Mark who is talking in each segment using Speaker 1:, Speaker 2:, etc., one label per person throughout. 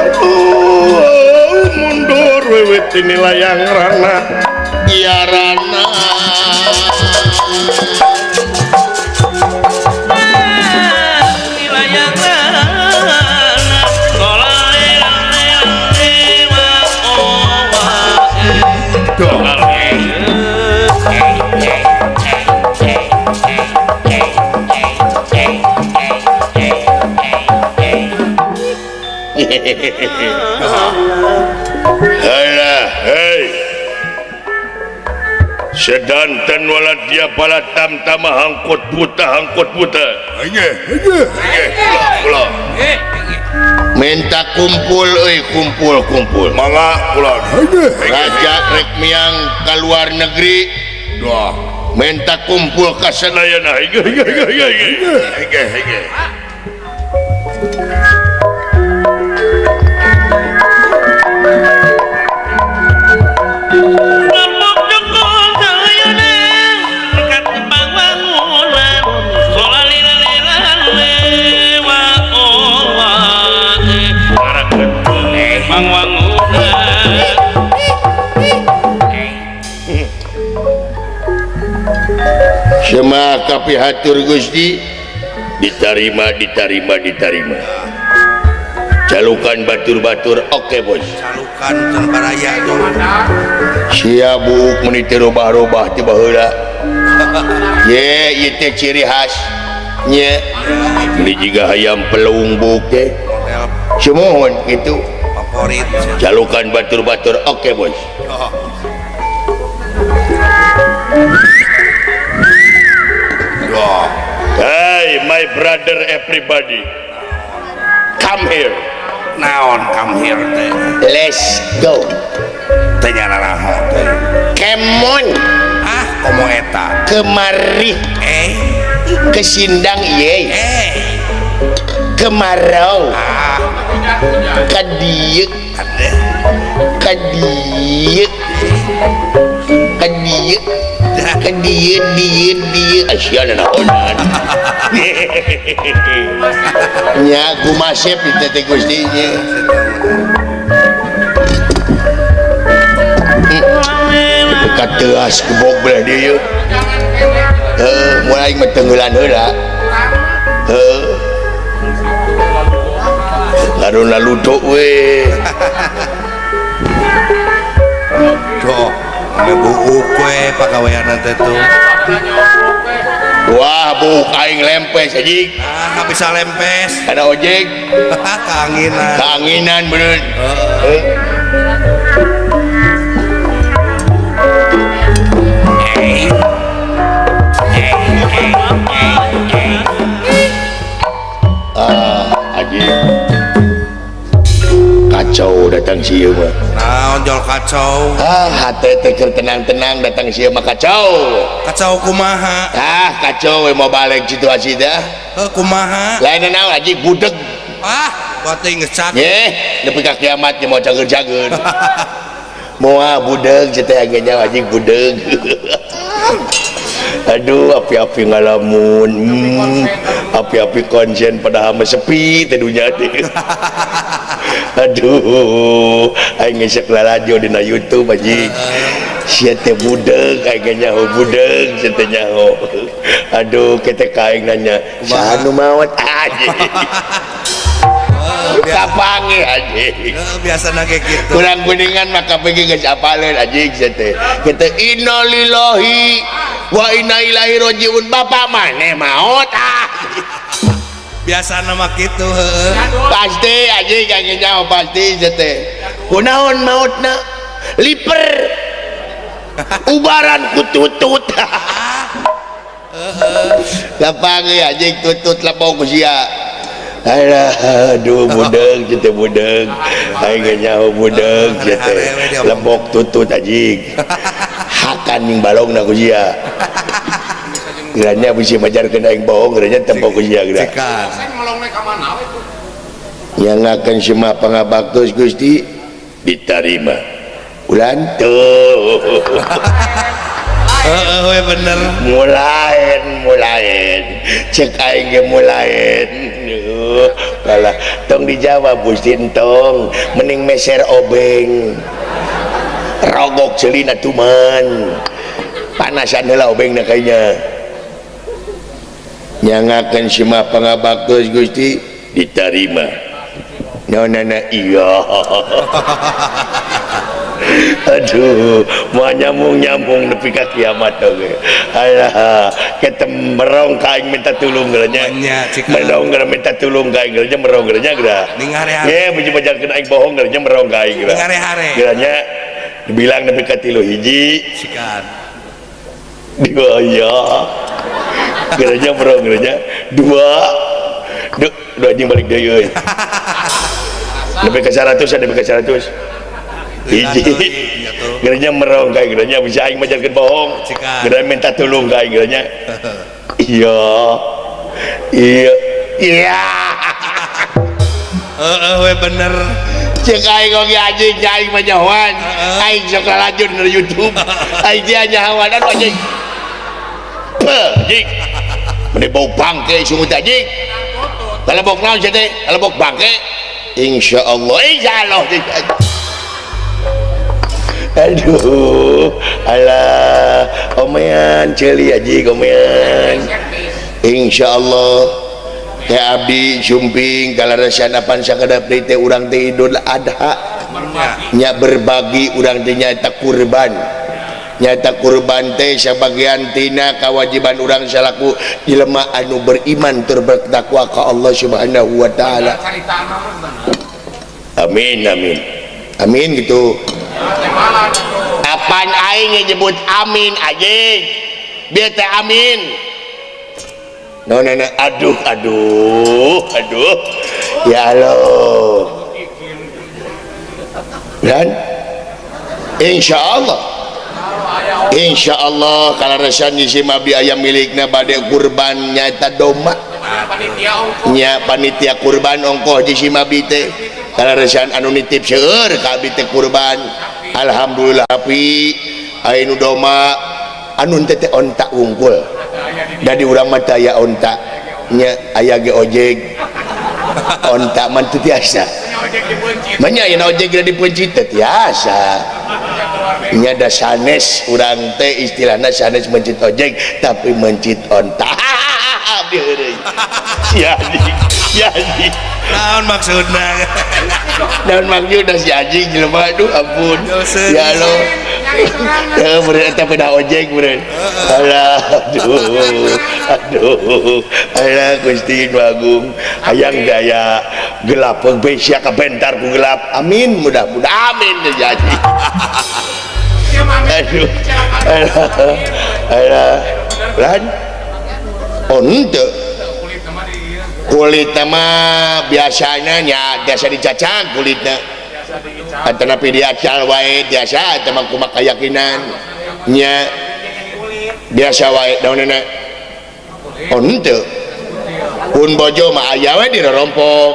Speaker 1: Aduh, mundur wiwit layang rana
Speaker 2: iya rana
Speaker 1: Hei sedanten wala dia pala tamtama hangkut buta hangkut buta.
Speaker 2: Minta kumpul euy kumpul kumpul
Speaker 1: mangga kula
Speaker 2: raja rek miang ka luar negeri
Speaker 1: doh
Speaker 2: minta kumpul ka sadayana. Sema kapihatur Gusti ditarima ditarima ditarima calukan batur-batur oke bos
Speaker 3: calukan can baraya tuh
Speaker 2: sia buuk meuni teu robah-robah ti baheula ye ieu teh ciri khas nya meuni jiga hayam pelung buuk teh sumuhun kitu
Speaker 3: favorit
Speaker 2: calukan batur-batur oke bos.
Speaker 1: Hey my brother everybody, come here.
Speaker 3: Naon come here teh?
Speaker 2: Let's go.
Speaker 3: Teh nyararaho teh.
Speaker 2: Come on.
Speaker 3: Ah, komo eta.
Speaker 2: Kemari. Kesindang ieu. Kemarau.
Speaker 3: Ah.
Speaker 2: Ka dieu. Ka dieu. Ka dieu. Ka dieu dieu dieu asyana naonan. Nya kumasep teh teh Gusti nya. Kateas gebog belah dieu. Heuh, mulai mah tenggelan heula. Heuh. Laruna luduk we.
Speaker 3: Duh, ame buuk we pagaweanna teh tuh.
Speaker 2: Wah, buuk aing lempes anjing.
Speaker 3: Ah, bisa lempes.
Speaker 2: Ada ojek.
Speaker 3: Keanginan.
Speaker 2: Keanginan bener.
Speaker 3: Heeh.
Speaker 2: Ah, anjing. Kacau datang sieu mah.
Speaker 3: Naon jol kacau?
Speaker 2: Ah, hate teh keur tenang-tenang datang sieu mah kacau.
Speaker 3: Kacau kumaha?
Speaker 2: Ah, kacau we mau balik situasi dah.
Speaker 3: Heuh, kumaha?
Speaker 2: Lain naon anjing budeg.
Speaker 3: Ah, bating geus cak.
Speaker 2: Ye, nepi ka kiamat nya mau cager-cager. Moal budeg cenah teh nya anjing budeg. Aduh, api-api ngalamun. Api-api konsen padahal mah sepi teh dunya teh. Aduh, aing geus lalajo dina YouTube anjing. Sia teh budeg, aing ge nyaho budeg, sia teh nyaho. Aduh, kita ka aing nanya, saha nu maot anjing. Kapanggih anjing.
Speaker 3: Biasana ge kitu.
Speaker 2: Kurang kuningan mah kabeh geus apaleun anjing sia teh. Kita innalillahi wa inna ilaihi rajiun, bapak maneh maot ah.
Speaker 3: Biasana mah kitu heueuh.
Speaker 2: Pasti anjing aing nyaho pasti sia teh. Kunaon maotna? Liper. Ubaran ku tutut. Kapanggih anjing tutut lebong ku sia. Alah, aduh budeg cenah budeg. Aing ge nyaho budeg cenah teh. Lebok tutut anjing. Hakan ning balongna ku sia. Geranya bisi majarkeun aing bohong, geranya tempo ku sia geura. Yang akan semua pangabaktos Gusti diterima. Ulan tuh.
Speaker 3: Heeh we bener.
Speaker 2: Mulain, mulain. Cek aing ge mulain. Alah tong dijawab Gusti entong mending meser obeng rogok celina tuman panasan heula obengna kayaknya nyangakeun si mah pangabaktos Gusti diterima naonana iya. Aduh moal nyambung-nyambung nepi ka kiamat oge. Alah ketem merong ka aing minta tulung geura nya. Merong geura minta tulung ka aing geura nya merong geura nya geura. Ye biji-bajarkeun aing bohong geura nya merong ka aing geura. Geura nya dibilang nepi ka 3 hiji.
Speaker 3: Sikan.
Speaker 2: Dua ya. Geura nya merong geura nya dua. Duh, dua anjing balik deui euy. Nepi ka 100 nepi ka 100. Hiji geranya merong kayak geranya bisa aing majarkeun bohong geranya minta tulung kayak geranya iya iya iya
Speaker 3: heeh we bener
Speaker 2: cek aing oge anjing aing mah nyahoan aing sok lalajun di YouTube aing dia nyahoan anu anjing peuh anjing meni bau bangke sungut anjing kalebok naon sia teh kalebok bangke insyaallah insyaallah. Aduh, alah, omean ceuli aji omean. Insyaallah teh abdi sumping kalarasan apan sakedap deui teh urang teh Idul Adha. Nya berbagi urang teh nyaeta kurban. Nyaeta kurban teh sabagian tina kawajiban urang salaku jelema anu beriman tur bertakwa ka Allah Subhanahu wa taala. Amin amin. Amin gitu. Apaan aing nyebut amin anjing biar teh amin no no no aduh aduh aduh ya Allah dan insyaallah insyaallah kalaresan di abdi aya milikna bade kurban nyaeta domba nya panitia kurban ongkoh di abdi teh kalaresan anu nitip seueur ka abdi teh kurban. Alhamdulillah api anu doma anu teh teh onta wungkul da di urang mah teh aya onta nya aya ge ojek onta mah teu tiasa manya aya ojek ge dipencit teh tiasa nya da sanes urang teh istilahna sanes mencit ojek tapi mencit onta abdi heureuy sia anjing sia anjing
Speaker 3: naon maksudna
Speaker 2: naon maksudna si anjing jelema aduh ampun ya Allah ya meureun eta pedah ojek meureun alah aduh aduh alah Gusti nu agung hayang daya gelap bae sia kabentar ku gelap amin mudah-mudahan amin ya anjing aduh alah alah lan oh henteu kulit mah biasanya nya biasa dicacang kulitna atanapi diacal wae biasa eta mah kumaha keyakinan nya biasa wae daunna oh henteu pun bojo mah aya we dirorompok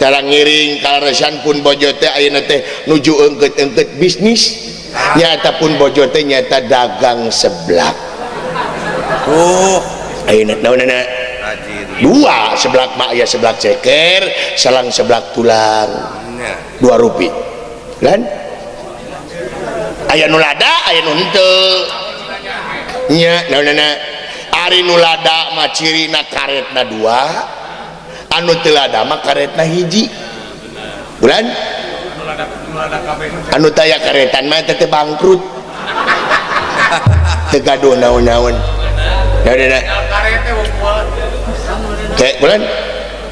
Speaker 2: cara ngiring kaleresan pun bojo teh ayeuna teh nuju eungkeut-eungkeut bisnis nyata pun bojo teh nyata dagang seblak
Speaker 3: oh
Speaker 2: ayeuna naonana dua seblak mak ya seblak ceker salang seblak tulang 2 rupi kan aya nu lada aya nu henteu nya naonana ari nu lada mah cirina karetna 2 anu teu lada mah karetna 1 bulan anu taya karetan mah teh bangkrut teu gaduh naon-naon naonana teh bulan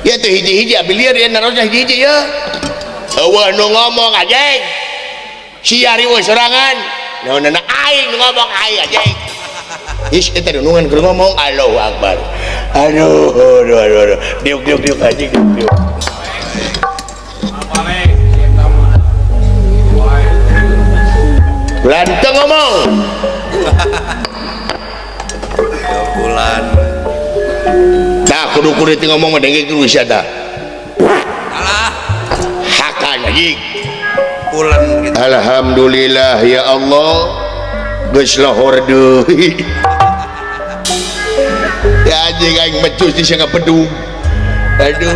Speaker 2: ya teh hiji-hiji abi lieur ya narosna hiji-hiji ya eueuh nu ngomong anjing sia riweuh sorangan naonana aing nu ngomong aing anjing is eta nunungan keur ngomong Allahu Akbar aduh aduh aduh aduh diuk diuk diuk anjing diuk diuk bulan teu ngomong
Speaker 3: bulan
Speaker 2: nah kudu-kudu teu ngomong mah dengke kudu sia tah
Speaker 3: alah
Speaker 2: hakan anjing
Speaker 3: bulan gitu.
Speaker 2: Alhamdulillah ya Allah geus lohor deui ya anjing aing mecus di sia ngapedung aduh